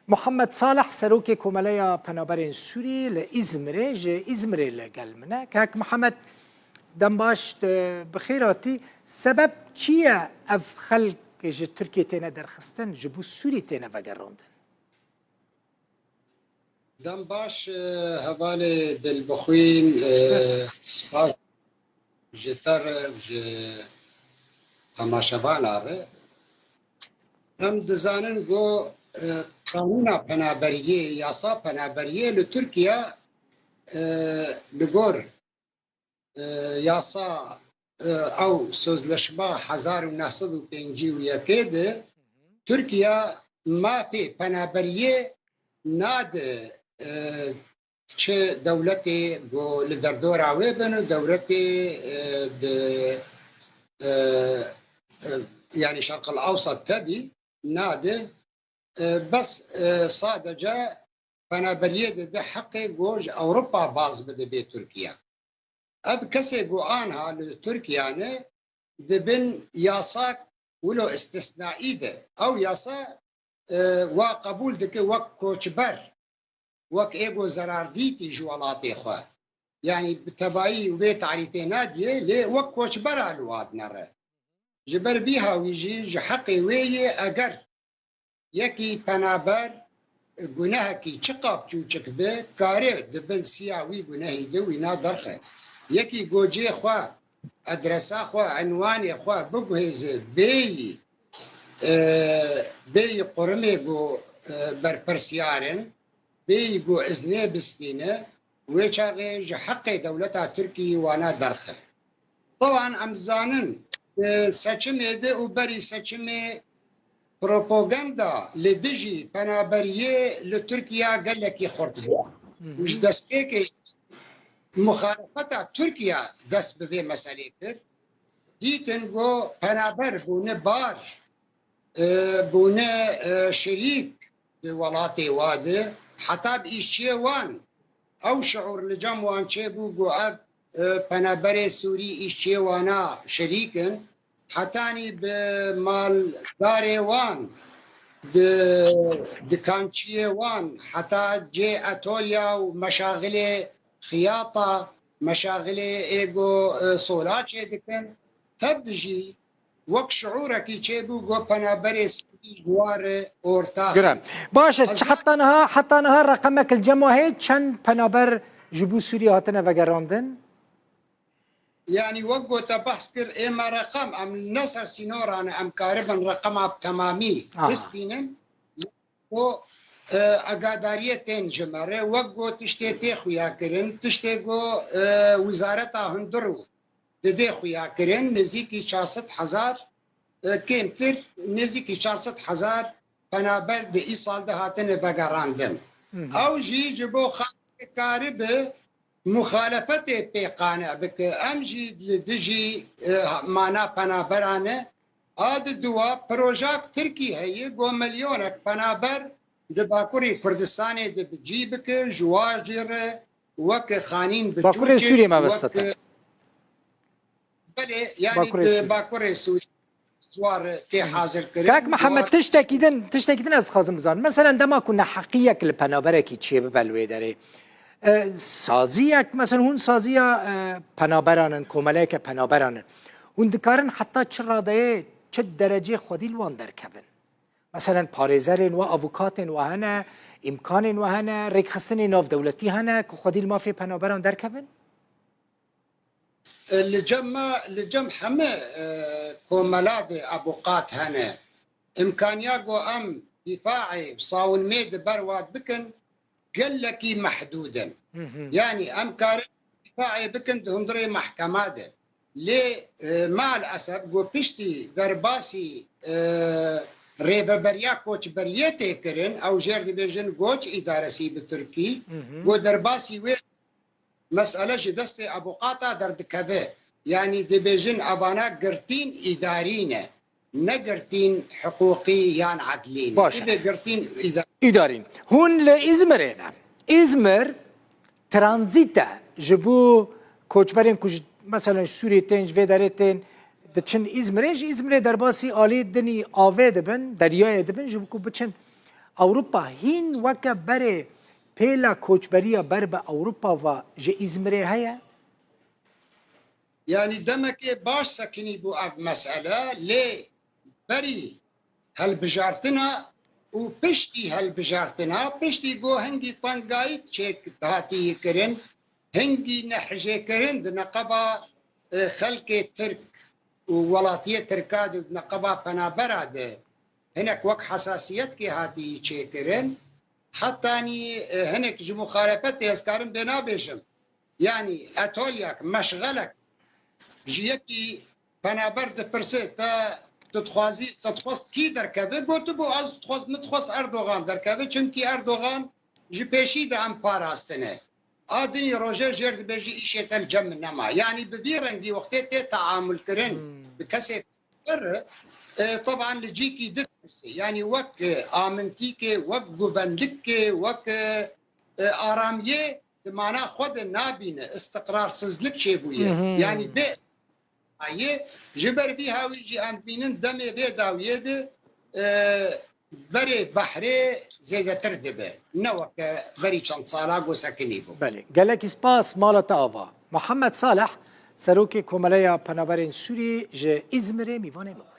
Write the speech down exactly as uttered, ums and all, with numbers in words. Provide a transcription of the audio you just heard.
Muhammed Salih, serokê Komeleya Penaberên Sûrî li Îzmirê, ji Îzmirê li gel min e. Kek Muhammed, dem baş, te bi xêr hatî. Sebeb çi ye ev xelk ji Tirkiyê têne derxistin, ji bo Sûrî têne vegerandin? Dem baş, e, hevalê dilbixwîn, e, spas ji te re û ji temaşevana re. Em dizanin ku, e, qanûna penaberiyê, yasa penaberiyê li Tirkiye, e, li gor, e, yasa, e, ew sözleşma hezar û neh sed û pêncî û yekê de Tirkiye mafê penaberiyê nade, e, çi dewletê ku li derdora wê bin û dewletê, e, di, e, e, yanî Şerqil Ewsat tevî nade, e, bes, e, sadece penaberiyê dide heqê ku ji Ewropa baz bide bê Tirkiye. Ev kesê ku anha li Tirkiye ne, di bin yasak wilo istisnaî de. Ew yasa, e, wa qebûl dike wek koçber, wek ê ku zerar dîtî ji welatê xwe. Yanî bi tevayî wê tarîfê nadiye, lê wek koçbera li wa dinere. Ji ber vî hawî jî ji heqê wê yê eger yekî penaber gunehekî çiqa biçûçik be, kare di bin siya wî gunehî de wîna derxe. Yekî gocê xwe, edresa xwe, enwanê xwe biguhêze bêyî, e, bêyî qurimê ku, e, berpirsiyar in, bêyî ku iznê bistîne, wê çaxê ji heqê dewleta Tirkiyê wana derxe. Tewan em zanin, di seçimê de û berî seçimê propaganda li dijî penaberiyê li Tirkiye gelekî xurt bû. Û ji destpêkê muxalefeta Tirkiye dest bi vê meselê kir. Dîtin ku penaber bûne bar, e, bûne, e, şerîk di welatê wa de, heta bi îşçiyê wan ew şiûr li cem wan çêbû ku ev, e, penaberê Sûrî îşçiyê wana şerîk in, hetanî bi maldarê wan di dikançiyê wan, heta cê etolya û meşaxilê xiyata, meşaxilê ê ku, e, sola çêdikin, tev dijî wek şiûrekî çêbû ku penaberê Sûrî ji wa re ortax in. Giran. Baş e, Ez çi heta niha, heta niha reqemek li cem we heye, çend penaber ji bo Sûriyê hatine vegerandin? Yanî wek ku te behs kir, ê me reqem, em ne ser sînoran e, em karibin reqema bi temamî Aha. bistînin. Ku, e, agadariyê tên ji me re, wek ku tiştê tê xuya kirin, tiştê ku, e, wizareta hundir û didê xuya kirin, nêzîkî çar sed hezar, e, kêmtir, nêzîkî çar sed hezar penaber di îsal de hatine vegerandin. Hı hı. Ew jî ji bo xatirê karibe muxalefetê pê qane bike. Em jî li dijî, e, mana penaberan e. A di dua projak Tirkî heye, ku milyonek penaber di Bakurê Kurdistanê de bi cî bike, ji wa jî re weke xanîn biçûçek, Bakurê Sûriyê me weke vestete. Belê, yanî Bakurê di Sûriyê. Bakurê Sûriyê ji wa re tê hazir kirin. Kak Mihemed, Ji wa tiştekî din, tiştekî din ez dixwazim bizanim. Meselen, dema ku neheqiyek li penaberekî çêbibe li wê derê, e, saziyek, meselen, hûn saziya, e, penaberan in, komeleyeke penaberan in. Hûn dikarin heta çi radeyê, çi derecê xwedî li wan derkevin? Meselen, parêzerên we, avûkatên we hene, îmkanên we hene, rêkxistinên navdewletî hene ku xwedî li mafê penaberan derkevin? Li cem me, li cem heme, e, komela de avûkat hene. Îmkaniya ku em dîfaê savunmê di ber wan bikin, gelekî mehdûd in. Hı hı. Yanî em karin dîfaê bikin di hundirê mehkema de. Lê, e, maalesef ku piştî derbasî, e, rêveberiya koçberiyê tê kirin, ew jêr dibêjin Göç İdaresi bi Tirkî, Hı hı. ku derbasî wê mesele ji destê avûkata derdikeve. Yanî dibêjin evana girtîn îdarî ne, ne girtîn hiqûqî yan edlî ne. Baş e. Tibê girtîn îdarî. Îdarîn. Hûn li Îzmirê ne. Îzmir tranzît e ji bo koçberên ku ji, meselen ji Sûriyê tên, ji vê derê tên, diçin Îzmirê, ji Îzmirê derbasî alî dinî avê dibin, deryayê dibin, ji bo ku biçin Ewropa hîn weke berê pêla koçberiya ber bi Ewropa ve ji Îzmirê heye? Yanî demekê baş sekinî bû ev mesele, lê berî helbijartina û piştî helbijartina, piştî ku hingî tengayî çêk hatî kirin, hingî nehijêkirin di neqeba e, xelkê Tirk û welatiyê Tirka di neqeba penabera de hinek wek hesasiyetkê hatî çêkirin. Hetanî e, hinek ji muxalefetê ez karim bê nabêjim. Yanî etolyak, meşxelek ji yekî penaber dipirse te tu dixwazî, te dixwest kî derkeve? Gotibû ez dixwest, min dixwest Erdogan derkeve, çimkî Erdogan ji pêşî de em parastine. A dinî roje jêr dibêjî îşê te li cem min nema. Yanî bi vî rengî wextê tê teamul kirin bi kesê pir, e, teban li cîkî didirse. Yanî wek e, amintîkê, wek guvenlikê, wek e, e, aramiyê di mana xwe de nabîne, istiqrarsizlik çêbûye. Yanî bê ayê, ji ber vî hawî jî em dibînin demê vê dawiyê de e, berê behrê zêdetir dibe. Ne weke berî çend sala ku sekinî bû. Belê. Gelekî spas, mala te ava. Mihemed Salih, Serokê Komeleya Penaberên Sûriyê ji Îzmirê mîvanê me bûyî.